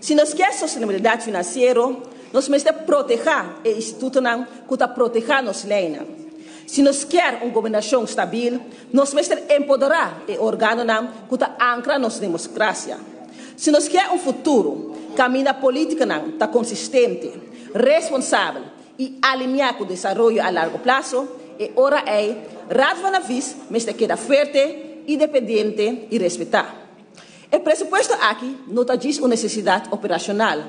Si nos kier sostenibilidad financiero, nos mester proteha e institutonan cu ta proteha nos leynan. Si nos kier un gobernacion stabil, nos mester empodera e organonan cu ta ancra nos democracia. Si nos kier un futuro caminda politicanan ta consistente, responsabel y alinea cu desaroyo a largo plazo, e ora ey Raad van Advies mester keda fuerte, independiente y respeta. E presupuesto aki no ta djis un necesidad operacional.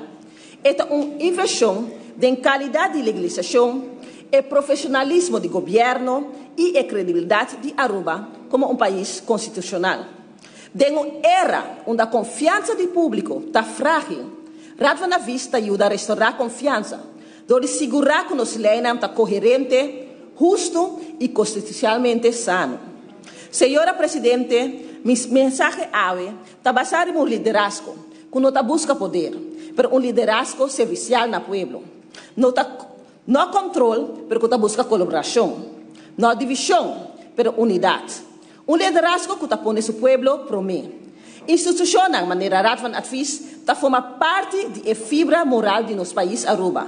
E ta un inversion den calidad di legislacion, e profesionalismo di gobierno y e credibilidad di Aruba como un pais constitucional. Den un era unda confiansa di publico ta fragil, Raad van Advies ta yuda restaura confiansa, door di sigura cu nos leynan ta coherente, husto y constitucionalmente sano. Señora Presidente, mi mensahe awe ta basa riba un liderazgo cu no ta busca poder, pero un liderazgo servicial na pueblo. No ta no control, pero cu ta busca colaboracion. No division, pero unidad. Un liderazgo cu ta pone su pueblo prome. Institucionnan manera Raad van Advies ta forma parti di e fibra moral di nos pais Aruba.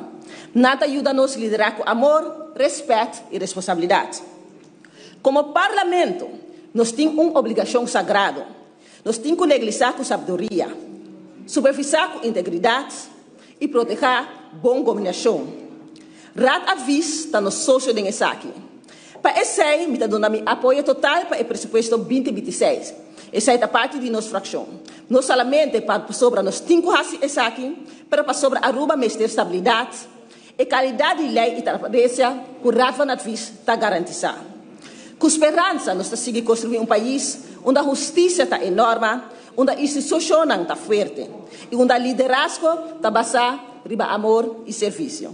Nan ta yuda nos lidera cu amor, respet y responsabilidad. Como Parlamento, nos tin un obligacion sagrado. Nos tin cu legisla cu sabiduria, supervisa cu integridad y proteha bon gobernacion. Raad Advies ta nos socio den esaki. Pa esey, mi ta duna mi apoyo total pa e presupuesto 2026. Esey ta parti di nos fraccion. No solamente pasobra nos tin cu haci esaki, pero pasobra Aruba mester stabilidad, y calidad di ley y transparencia cu Raad van Advies ta garantisa. Cu speransa, nos ta sigui construi un pais unda husticia ta e norma, unda institucionnan ta fuerte y unda liderazgo ta basa riba amor y servicio.